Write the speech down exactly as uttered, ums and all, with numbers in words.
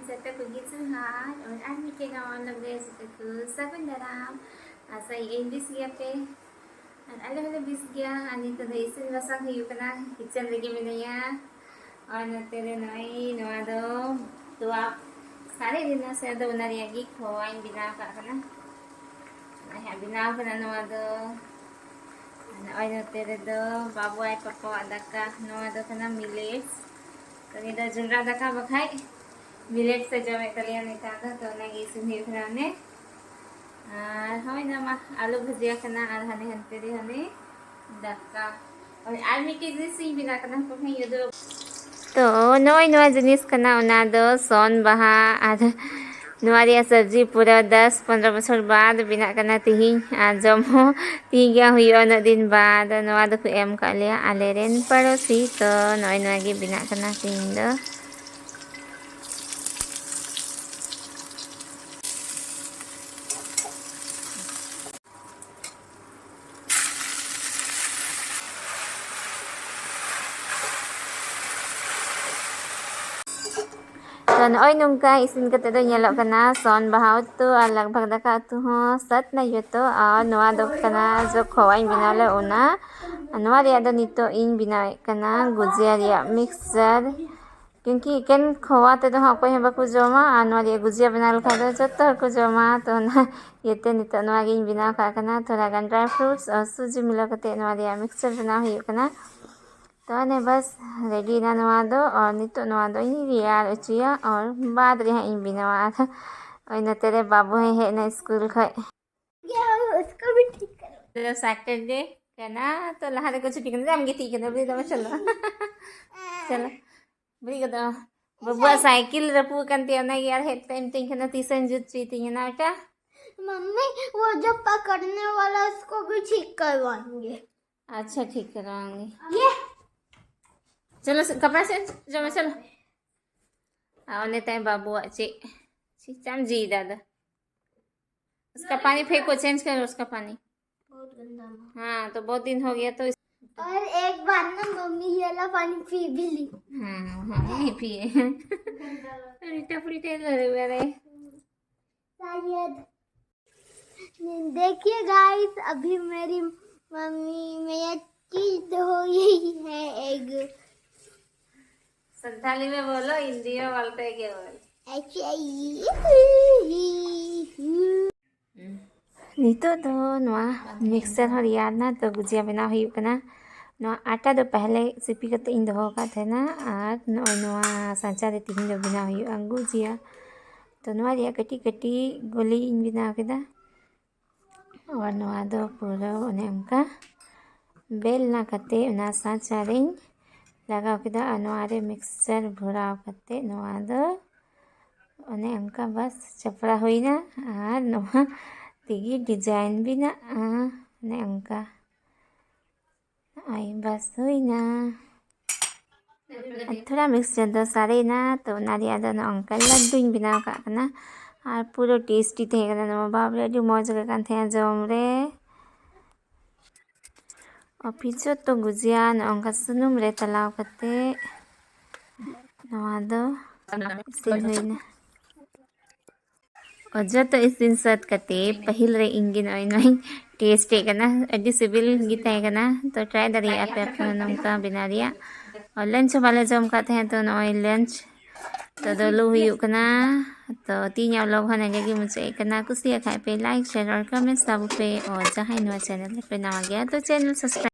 ᱡᱚᱛᱚ ᱠᱚᱜᱮ ᱡᱚᱦᱟᱨ, ᱟᱨ ᱟᱨ ᱢᱤᱫᱴᱮᱡ ᱱᱟᱣᱟ vlog ᱨᱮ ᱡᱚᱛᱚ ᱠᱚ ᱥᱟᱹᱜᱩᱱ ᱫᱟᱨᱟᱢ᱾ ᱟᱥᱟᱭᱟᱹᱧ ᱵᱮᱥ ᱜᱮᱭᱟᱯᱮ, ᱟᱨ ᱟᱞᱮ ᱦᱚᱸᱞᱮ ᱵᱮᱥ ᱜᱮᱭᱟ᱾ ᱟᱨ ᱱᱤᱛᱚᱜ ᱫᱚ ᱤᱥᱤᱱ ᱵᱟᱥᱟᱝ ᱦᱩᱭᱩᱜ ᱠᱟᱱᱟ, ᱠᱤᱪᱮᱱ ᱨᱮᱜᱮ ᱢᱤᱱᱟᱹᱧᱟ᱾ ᱟᱨ ᱱᱚᱛᱮ ᱨᱮ ᱱᱚᱜᱼᱚᱭ ᱱᱚᱣᱟ ᱫᱚ ᱛᱚᱣᱟ ᱥᱟᱨᱮᱡ ᱞᱮᱱᱟ ᱥᱮ, ᱟᱫᱚ ᱚᱱᱟ ᱨᱮᱭᱟᱜ ᱜᱮ ᱠᱷᱚᱣᱟᱧ ᱵᱮᱱᱟᱣ ᱠᱟᱜ ᱠᱟᱱᱟ᱾ ᱱᱚᱜᱼᱚᱭ ᱦᱟᱸᱜ ᱵᱮᱱᱟᱣ ᱠᱟᱱᱟ ᱱᱚᱣᱟ ᱫᱚ᱾ ᱱᱚᱜᱼᱚᱭ ᱱᱚᱛᱮ ᱨᱮᱫᱚ ᱵᱟᱵᱩ ᱟᱭ ᱯᱟᱯᱟᱣᱟᱜ ᱫᱟᱠᱟ, ᱱᱚᱣᱟ ᱫᱚ ᱠᱟᱱᱟ ᱢᱤᱞᱮᱴᱥ᱾ ᱛᱚ ᱱᱤᱭᱟᱹ ᱫᱚ ᱡᱚᱱᱰᱨᱟ ᱫᱟᱠᱟ, ᱵᱟᱠᱷᱟᱡ ᱢᱤᱞᱮᱴᱥ ᱮ ᱡᱚᱢᱮᱫ ᱛᱟᱞᱮᱭᱟ ᱱᱮᱛᱟᱨ ᱫᱚ, ᱛᱚ ᱚᱱᱟᱜᱮ ᱤᱥᱤᱱ ᱦᱩᱭᱩᱜ ᱠᱟᱱᱟ ᱚᱱᱮ᱾ ᱟᱨ ᱦᱳᱭ, ᱚᱱᱟ ᱢᱟ ᱟᱞᱩ ᱵᱷᱟᱡᱤᱭᱟ ᱠᱟᱱᱟ, ᱟᱨ ᱦᱟᱱᱮ ᱦᱟᱱᱛᱮ ᱨᱮ ᱦᱟᱱᱮ ᱫᱟᱠᱟ᱾ ᱦᱳᱭ, ᱟᱨ ᱢᱤᱫᱴᱮᱡ ᱡᱤᱱᱤᱥ ᱤᱧ ᱵᱮᱱᱟᱣ ᱠᱟᱫᱟ, ᱦᱟᱯᱮ ᱦᱟᱸᱜ ᱤᱧ ᱩᱫᱩᱜ᱾ ᱛᱚ ᱱᱚᱜᱼᱚᱭ ᱱᱚᱣᱟ ᱡᱤᱱᱤᱥ ᱠᱟᱱᱟ, ᱚᱱᱟ ᱫᱚ ᱥᱚᱱ ᱵᱟᱦᱟ, ᱟᱨ ᱱᱚᱣᱟ ᱨᱮᱭᱟᱜ ᱥᱚᱵᱽᱡᱤ ᱯᱩᱨᱟᱹ ᱫᱚᱥ ᱯᱚᱱᱨᱚ ᱵᱚᱪᱷᱚᱨ ᱵᱟᱫ ᱵᱮᱱᱟᱜ ᱠᱟᱱᱟ ᱛᱤᱦᱤᱧ, ᱟᱨ ᱡᱚᱢ ᱦᱚᱸ ᱛᱤᱦᱤᱧ ᱜᱮ ᱦᱩᱭᱩᱜᱼᱟ, ᱩᱱᱟᱹᱜ ᱫᱤᱱ ᱵᱟᱫ᱾ ᱱᱚᱣᱟ ᱫᱚᱠᱚ ᱮᱢ ᱠᱟᱜ ᱞᱮᱭᱟ ᱟᱞᱮ ᱨᱮᱱ ᱯᱟᱲᱳᱥᱤ, ᱛᱚ ᱱᱚᱜᱼᱚᱭ ᱱᱚᱣᱟ ᱜᱮ ᱵᱮᱱᱟᱜ ᱠᱟᱱᱟ ᱛᱤᱦᱤᱧ ᱫᱚ᱾ ᱛᱚ ᱱᱚᱜᱼᱚᱭ ᱱᱚᱝᱠᱟ ᱤᱥᱤᱱ ᱠᱟᱛᱮ ᱫᱚ ᱧᱮᱞᱚᱜ ᱠᱟᱱᱟ ᱥᱚᱱ ᱵᱟᱦᱟ ᱩᱛᱩ ᱟᱨ ᱞᱟᱜᱽ ᱵᱷᱟᱜᱽ ᱫᱟᱠᱟ ᱩᱛᱩ ᱦᱚᱸ ᱥᱟᱹᱛ ᱱᱟ ᱡᱚᱛᱚ᱾ ᱟᱨ ᱱᱚᱣᱟ ᱫᱚ ᱠᱟᱱᱟ ᱡᱚ ᱠᱷᱚᱣᱟᱧ ᱵᱮᱱᱟᱣ ᱞᱮᱫ, ᱚᱱᱟ᱾ ᱟᱨ ᱱᱚᱣᱟ ᱨᱮᱭᱟᱜ ᱫᱚ ᱱᱤᱛᱚᱜ ᱤᱧ ᱵᱮᱱᱟᱣᱮᱫ ᱠᱟᱱᱟ ᱜᱩᱡᱤᱭᱟ ᱨᱮᱭᱟᱜ ᱢᱤᱠᱥᱪᱟᱨ, ᱠᱤᱭᱩᱸᱠᱤ ᱮᱠᱮᱱ ᱠᱷᱚᱣᱟ ᱛᱮᱫᱚ ᱦᱟᱸᱜ ᱚᱠᱚᱭ ᱦᱚᱸ ᱵᱟᱠᱚ ᱡᱚᱢᱟ, ᱟᱨ ᱱᱚᱣᱟ ᱨᱮᱭᱟᱜ ᱜᱩᱡᱤᱭᱟ ᱵᱮᱱᱟᱣ ᱞᱮᱠᱷᱟᱱ ᱫᱚ ᱡᱚᱛᱚ ᱦᱚᱲ ᱠᱚ ᱡᱚᱢᱟ᱾ ᱛᱚ ᱚᱱᱟ ᱤᱭᱟᱹᱛᱮ ᱱᱤᱛᱚᱜ ᱱᱚᱣᱟ ᱜᱤᱧ ᱵᱮᱱᱟᱣ ᱠᱟᱜ ᱠᱟᱱᱟ, ᱛᱷᱚᱲᱟ ᱜᱟᱱ ᱰᱨᱟᱭ ᱯᱷᱨᱩᱴᱥ ᱟᱨ ᱥᱩᱡᱤ ᱢᱤᱞᱟᱹᱣ ᱠᱟᱛᱮ ᱱᱚᱣᱟ ᱨᱮᱭᱟᱜ ᱢᱤᱠᱥᱪᱟᱨ ᱵᱮᱱᱟᱣ ᱦᱩᱭᱩᱜ ᱠᱟᱱᱟ᱾ ᱛᱚ ᱚᱱᱮ ᱵᱟᱥ ᱨᱮᱰᱤᱭᱮᱱᱟ ᱱᱚᱣᱟ ᱫᱚ, ᱟᱨ ᱱᱤᱛᱚᱜ ᱱᱚᱣᱟ ᱫᱚ ᱤᱧ ᱨᱮᱭᱟᱲ ᱦᱚᱪᱚᱭᱟ, ᱟᱨ ᱵᱟᱫ ᱨᱮ ᱦᱟᱸᱜ ᱤᱧ ᱵᱮᱱᱟᱣᱟ᱾ ᱟᱨ ᱳᱭ ᱱᱚᱛᱮ ᱨᱮ ᱵᱟᱹᱵᱩ ᱦᱚᱸᱭ ᱦᱮᱡ ᱮᱱᱟ ᱥᱠᱩᱞ ᱠᱷᱚᱡ᱾ ᱥᱮᱴᱟᱨᱰᱮ ᱠᱟᱱᱟ, ᱛᱚ ᱞᱟᱦᱟ ᱨᱮᱠᱚ ᱪᱷᱩᱴᱤ ᱠᱟᱱᱟ, ᱟᱢ ᱜᱤᱛᱤᱡ ᱠᱟᱱᱟ, ᱵᱮᱨᱮᱫ ᱢᱮ, ᱪᱚᱞᱚ᱾ ᱪᱚᱞᱚ, ᱵᱮᱨᱮᱫ ᱜᱚᱫᱚᱜ ᱢᱮ᱾ ᱵᱟᱹᱵᱩᱣᱟᱜ ᱥᱟᱭᱠᱮᱞ ᱨᱟᱹᱯᱩᱫ ᱟᱠᱟᱱ ᱛᱤᱧᱟᱹ, ᱚᱱᱟᱜᱮ ᱟᱨ ᱦᱮᱡ ᱛᱮ ᱢᱤᱛᱟᱹᱧ ᱠᱟᱱᱟ, "ᱛᱤᱥᱮᱢ ᱡᱩᱛ ᱦᱚᱪᱚᱭ ᱛᱤᱧᱟ ᱱᱟ ᱵᱮᱴᱟ?" मम्मी, वो जो पकड़ने वाला, उसको भी ठीक करवाएंगे। अच्छा, ठीक करवाएंगे। ये। चलो, स-, कपड़ा चेंज, जाओ, चलो। आओ, नेता है बाबू, अच्छे। ची, चाम जी दादा। उसका पानी फेंको, चेंज करो उसका पानी। बहुत गंदा ना। हाँ, तो बहुत दिन हो गया, तो इस- और एक बार ना मम्मी ये वाला पानी पी भी ली। हाँ, हाँ, नहीं पिए। ᱩᱞᱴᱟ ᱯᱩᱞᱴᱟ ᱞᱟᱹᱭ ᱵᱟᱲᱟᱭ᱾ शायद। देखिए गाइस, अभी मेरी मम्मी मेरा चीज धो रही है एक। संथाली में बोलो, हिंदी में बोलते हैं केवल। अच्छा, ये। ᱱᱤᱛᱚᱜ ᱫᱚ ᱱᱚᱣᱟ ᱢᱤᱠᱥᱪᱟᱨ ᱦᱚᱸ ᱨᱮᱭᱟᱲ ᱮᱱᱟ, ᱛᱚ ᱜᱩᱡᱤᱭᱟ ᱵᱮᱱᱟᱣ ᱦᱩᱭᱩᱜ ᱠᱟᱱᱟ᱾ ᱱᱚᱣᱟ ᱟᱴᱟ ᱫᱚ ᱯᱟᱦᱞᱮ ᱥᱤᱯᱤ ᱠᱟᱛᱮ ᱤᱧ ᱫᱚᱦᱚ ᱟᱠᱟᱫ ᱛᱟᱦᱮᱱᱟ, ᱟᱨ ᱱᱚᱜᱼᱚᱭ ᱱᱚᱣᱟ ᱥᱟᱸᱪᱟ ᱨᱮ ᱛᱤᱦᱤᱧ ᱫᱚ ᱵᱮᱱᱟᱣ ᱦᱩᱭᱩᱜᱼᱟ ᱜᱩᱡᱤᱭᱟ᱾ ᱛᱚ ᱱᱚᱣᱟ ᱨᱮᱭᱟᱜ ᱠᱟᱹᱴᱤᱡ ᱠᱟᱹᱴᱤᱡ ᱜᱩᱞᱤ ᱤᱧ ᱵᱮᱱᱟᱣ ᱠᱮᱫᱟ, ᱟᱨ ᱱᱚᱣᱟ ᱫᱚ ᱯᱩᱨᱟᱹ ᱚᱱᱮ ᱚᱱᱠᱟ ᱵᱮᱞᱱᱟ ᱠᱟᱛᱮ ᱚᱱᱟ ᱥᱟᱸᱪᱟ ᱨᱮᱧ ᱞᱟᱜᱟᱣ ᱠᱮᱫᱟ, ᱟᱨ ᱱᱚᱣᱟ ᱨᱮ ᱢᱤᱠᱥᱪᱟᱨ ᱵᱷᱚᱨᱟᱣ ᱠᱟᱛᱮ ᱱᱚᱣᱟ ᱫᱚ ᱚᱱᱮ ᱚᱱᱠᱟ ᱵᱟᱥ ᱪᱟᱯᱲᱟ ᱦᱩᱭᱱᱟ᱾ ᱟᱨ ᱱᱚᱣᱟ ᱛᱮᱜᱮ ᱰᱤᱡᱟᱭᱤᱱ ᱵᱮᱱᱟᱜᱼᱟ, ᱚᱱᱮ ᱚᱱᱠᱟ᱾ ᱱᱚᱜᱼᱚᱭ ᱵᱟᱥ ᱦᱩᱭᱱᱟ᱾ ᱟᱨ ᱛᱷᱚᱲᱟ ᱢᱤᱠᱥᱪᱟᱨ ᱫᱚ ᱥᱟᱨᱮᱡ ᱮᱱᱟ, ᱛᱚ ᱚᱱᱟ ᱨᱮᱭᱟᱜ ᱫᱚ ᱱᱚᱜᱼᱚ ᱱᱚᱝᱠᱟ ᱞᱟᱹᱰᱩᱧ ᱵᱮᱱᱟᱣ ᱠᱟᱜ ᱠᱟᱱᱟ᱾ ᱟᱨ ᱯᱩᱨᱟᱹ ᱴᱮᱥᱴᱤ ᱛᱟᱦᱮᱸ ᱠᱟᱱᱟ ᱱᱚᱣᱟ, ᱵᱟᱯᱨᱮ, ᱟᱹᱰᱤ ᱢᱚᱡᱽ ᱟᱹᱭᱠᱟᱹᱜ ᱠᱟᱱ ᱛᱟᱦᱮᱸᱜᱼᱟ ᱡᱚᱢ ᱨᱮ᱾ ᱚᱯᱷᱤᱥ ᱡᱚᱛᱚ ᱜᱩᱡᱤᱭᱟ ᱱᱚᱜᱼᱚ ᱱᱚᱝᱠᱟ ᱥᱩᱱᱩᱢ ᱨᱮ ᱛᱟᱞᱟᱣ ᱠᱟᱛᱮ ᱱᱚᱣᱟ ᱫᱚ ᱤᱥᱤᱱ ᱦᱩᱭᱱᱟ᱾ ᱚ, ᱡᱚᱛᱚ ᱤᱥᱤᱱ ᱥᱟᱹᱛ ᱠᱟᱛᱮ ᱯᱟᱹᱦᱤᱞ ᱨᱮ ᱤᱧ ᱜᱮ ᱱᱚᱜᱼᱚᱭ ᱱᱚᱣᱟᱧ ᱴᱮᱥᱴ ᱮᱫ ᱠᱟᱱᱟ᱾ ᱟᱹᱰᱤ ᱥᱤᱵᱤᱞ ᱜᱮ ᱛᱟᱦᱮᱸ ᱠᱟᱱᱟ᱾ ᱛᱚ ᱴᱨᱟᱭ ᱫᱟᱲᱮᱭᱟᱜᱼᱟ ᱯᱮ ᱟᱯᱮ ᱦᱚᱸ ᱱᱚᱝᱠᱟ ᱵᱮᱱᱟᱣ ᱨᱮᱭᱟᱜ᱾ ᱟᱨ ᱞᱟᱧᱪ ᱦᱚᱸ ᱵᱟᱞᱮ ᱡᱚᱢ ᱠᱟᱜ ᱛᱟᱦᱮᱸᱫ, ᱛᱚ ᱱᱚᱜᱼᱚᱭ ᱞᱟᱧᱪ᱾ ᱛᱚ ᱫᱚ ᱞᱩ ᱦᱩᱭᱩᱜ ᱠᱟᱱᱟ᱾ ᱛᱚ ᱛᱮᱦᱮᱧᱟᱜ vlog ᱦᱚᱸ ᱱᱚᱸᱰᱮ ᱜᱮ ᱢᱩᱪᱟᱹᱫ ᱮᱫ ᱠᱟᱱᱟ᱾ ᱠᱩᱥᱤᱭᱟᱜ ᱠᱷᱟᱡ ᱯᱮ like, share ᱟᱨ comment ᱛᱟᱵᱚ ᱯᱮ᱾ ᱟᱨ ᱡᱟᱦᱟᱸᱭ ᱱᱚᱣᱟ channel ᱨᱮᱯᱮ ᱱᱟᱣᱟ ᱜᱮᱭᱟ, ᱛᱚ channel subscribe